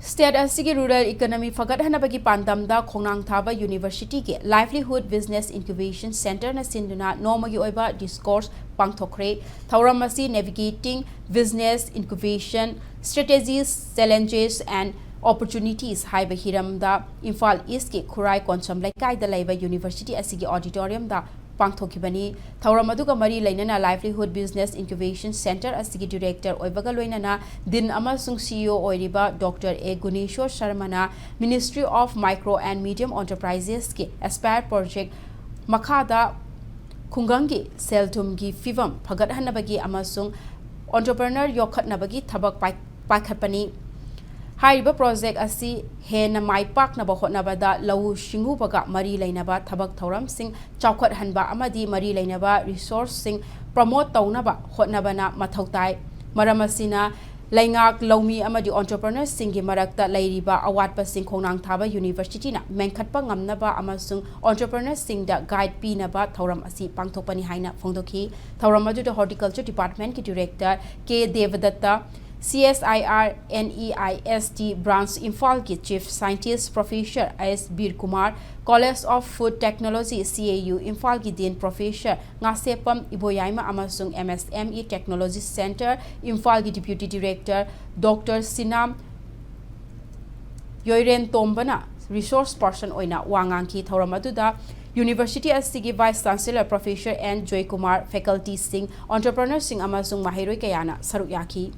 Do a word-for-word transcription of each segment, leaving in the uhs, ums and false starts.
State ꯑꯁꯤꯒꯤ rural economy ꯐꯒꯠꯍꯟꯅꯕꯒꯤ ꯄꯥꯟꯗꯝꯗ ꯈꯣꯡꯅꯥꯡ ꯊꯥꯕ universityꯒꯤ Livelihood Business Incubation Centreꯅ ꯁꯤꯟꯗꯨꯅ ꯅꯣꯡꯃꯒꯤ ꯑꯣꯏꯕ discourse ꯄꯥꯡꯊꯣꯛꯈ꯭ꯔꯦ꯫ ꯊꯧꯔꯝ ꯑꯁꯤ Navigating Business Incubation Strategies, Challenges and Opportunities ꯍꯥꯏꯕ ꯍꯤꯔꯝꯗ ꯏꯝꯐꯥꯜ Eastꯀꯤ ꯈꯨꯔꯥꯏ ꯀꯣꯟꯁꯝ ꯂꯩꯀꯥꯏꯗ ꯂꯩꯕ university ꯑꯁꯤꯒꯤ auditoriumꯗ ꯄꯥꯡꯊꯣꯛꯈꯤꯕꯅꯤ꯫ ꯊꯧꯔꯝ ꯑꯗꯨꯒ ꯃꯔꯤ ꯂꯩꯅꯅ Livelihood Business Incubation Centre ꯑꯁꯤꯒꯤ director ꯑꯣꯏꯕꯒ ꯂꯣꯏꯅꯅ Dean ꯑꯃꯁꯨꯡ CEO ꯑꯣꯏꯔꯤꯕ Doctor A Guneshor ꯁꯔꯃꯅ Ministry of Micro and Medium Enterprises ꯀꯤ Aspire Project ꯃꯈꯥꯗ ꯈꯨꯡꯒꯪꯒꯤ ꯁꯦꯜ ꯊꯨꯝꯒꯤ ꯐꯤꯕꯝ ꯐꯒꯠꯍꯟꯅꯕꯒꯤ ꯑꯃꯁꯨꯡ entrepreneur ꯌꯣꯛꯈꯠꯅꯕꯒꯤ ꯊꯕꯛ ꯄꯥꯏ-, ꯄꯥꯏꯈꯠꯄꯅꯤ꯫ ꯍꯥꯏꯔꯤꯕ project ꯑꯁꯤ ꯍꯦꯟꯅ ꯃꯥꯏ ꯄꯥꯛꯅꯕ ꯍꯣꯠꯅꯕꯗ ꯂꯧꯎ ꯁꯤꯡꯎꯕꯒ ꯃꯔꯤ ꯂꯩꯅꯕ ꯊꯕꯛ ꯊꯧꯔꯝꯁꯤꯡ ꯆꯥꯎꯈꯠꯍꯟꯕ ꯑꯃꯗꯤ ꯃꯔꯤ ꯂꯩꯅꯕ resourceꯁꯤꯡ promote ꯇꯧꯅꯕ ꯍꯣꯠꯅꯕꯅ ꯃꯊꯧ ꯇꯥꯏ꯫ ꯃꯔꯝ ꯑꯁꯤꯅ, ꯂꯩꯉꯥꯛ, ꯂꯧꯃꯤ ꯑꯃꯗꯤ entrepreneurꯁꯤꯡꯒꯤ ꯃꯔꯛꯇ ꯂꯩꯔꯤꯕ ꯑꯋꯥꯠꯄꯁꯤꯡ ꯈꯣꯡꯅꯥꯡ ꯊꯥꯕ universityꯅ ꯃꯦꯟꯈꯠꯄ ꯉꯝꯅꯕ ꯑꯃꯁꯨꯡ entrepreneurꯁꯤꯡꯗ guide ꯄꯤꯅꯕ ꯊꯧꯔꯝ ꯑꯁꯤ ꯄꯥꯡꯊꯣꯛꯄꯅꯤ ꯍꯥꯏꯅ ꯐꯣꯡꯗꯣꯛꯈꯤ꯫ ꯊꯧꯔꯝ ꯑꯗꯨꯗ Horticulture Departmentꯀꯤ director K ꯗꯦꯕꯗꯠꯇ, CSIR NEIST branch ꯏꯝꯐꯥꯜꯒꯤ chief scientist professor S Bir Kumar, College of Food Technology, CAU ꯏꯝꯐꯥꯜꯒꯤ dean professor ꯉꯥꯁꯦꯞꯄꯝ ꯏꯕꯣꯌꯥꯏꯃ ꯑꯃꯁꯨꯡ MSME Technology Centre ꯏꯝꯐꯥꯜꯒꯤ deputy director Doctor ꯁꯤꯅꯥꯝ ꯌꯣꯏꯔꯦꯟ ꯇꯣꯝꯕꯅ resource person ꯑꯣꯏꯅ ꯋꯥ ꯉꯥꯡꯈꯤ꯫ ꯊꯧꯔꯝ ꯑꯗꯨꯗ university ꯑꯁꯤꯒꯤ vice chancellor professor N Joykumar, facultyꯁꯤꯡ, entrepreneurꯁꯤꯡ ꯑꯃꯁꯨꯡ ꯃꯍꯩꯔꯣꯏ ꯀꯌꯥꯅ ꯁꯔꯨꯛ ꯌꯥꯈꯤ꯫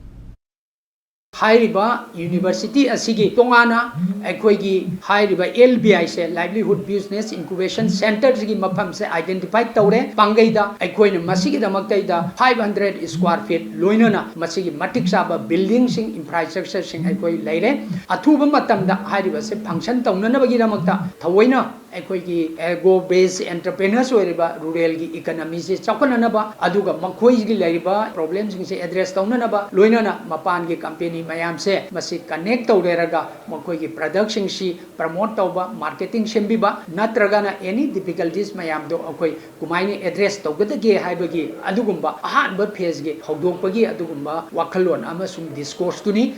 ꯍꯥꯏꯔꯤꯕ university ꯑꯁꯤꯒꯤ ꯇꯣꯉꯥꯟꯅ ꯑꯩꯈꯣꯏꯒꯤ ꯍꯥꯏꯔꯤꯕ LBIꯁꯦ, Livelihood Business Incubation Centreꯁꯤꯒꯤ ꯃꯐꯝꯁꯦ identify ꯇꯧꯔꯦ꯫ ꯄꯥꯡꯒꯩꯗ ꯑꯩꯈꯣꯏꯅ ꯃꯁꯤꯒꯤꯗꯃꯛꯇꯩꯗ five hundred square feet ꯂꯣꯏꯅꯅ ꯃꯁꯤꯒꯤ ꯃꯇꯤꯛ ꯆꯥꯕ buildingꯁꯤꯡ, infrastructureꯁꯤꯡ ꯑꯩꯈꯣꯏ ꯂꯩꯔꯦ꯫ ꯑꯊꯨꯕ ꯃꯇꯝꯗ ꯍꯥꯏꯔꯤꯕꯁꯦ function ꯇꯧꯅꯅꯕꯒꯤꯗꯃꯛꯇ ꯊꯑꯣꯏꯅ ꯑꯩꯈꯣꯏꯒꯤ agro based entrepreneurs ꯑꯣꯏꯔꯤꯕ ruralꯒꯤ economyꯁꯦ ꯆꯥꯎꯈꯠꯅꯅꯕ, ꯑꯗꯨꯒ ꯃꯈꯣꯏꯒꯤ ꯂꯩꯔꯤꯕ problemꯁꯤꯡꯁꯦ address ꯇꯧꯅꯅꯕ, ꯂꯣꯏꯅꯅ ꯃꯄꯥꯟꯒꯤ company ꯃꯌꯥꯝꯁꯦ ꯃꯁꯤ connect ꯇꯧꯔꯦꯔꯒ ꯃꯈꯣꯏꯒꯤ productꯁꯤꯡꯁꯤ promote ꯇꯧꯕ, marketing ꯁꯦꯝꯕꯤꯕ, ꯅꯠꯇ꯭ꯔꯒꯅ any difficulties ꯃꯌꯥꯝꯗꯣ ꯑꯩꯈꯣꯏ ꯀꯃꯥꯏꯅ address ꯇꯧꯒꯗꯒꯦ ꯍꯥꯏꯕꯒꯤ ꯑꯗꯨꯒꯨꯝꯕ ꯑꯍꯥꯟꯕ phaseꯀꯤ ꯍꯧꯗꯣꯛꯄꯒꯤ ꯑꯗꯨꯒꯨꯝꯕ ꯋꯥꯈꯜꯂꯣꯟ ꯑꯃꯁꯨꯡ discourseꯇꯨꯅꯤ꯫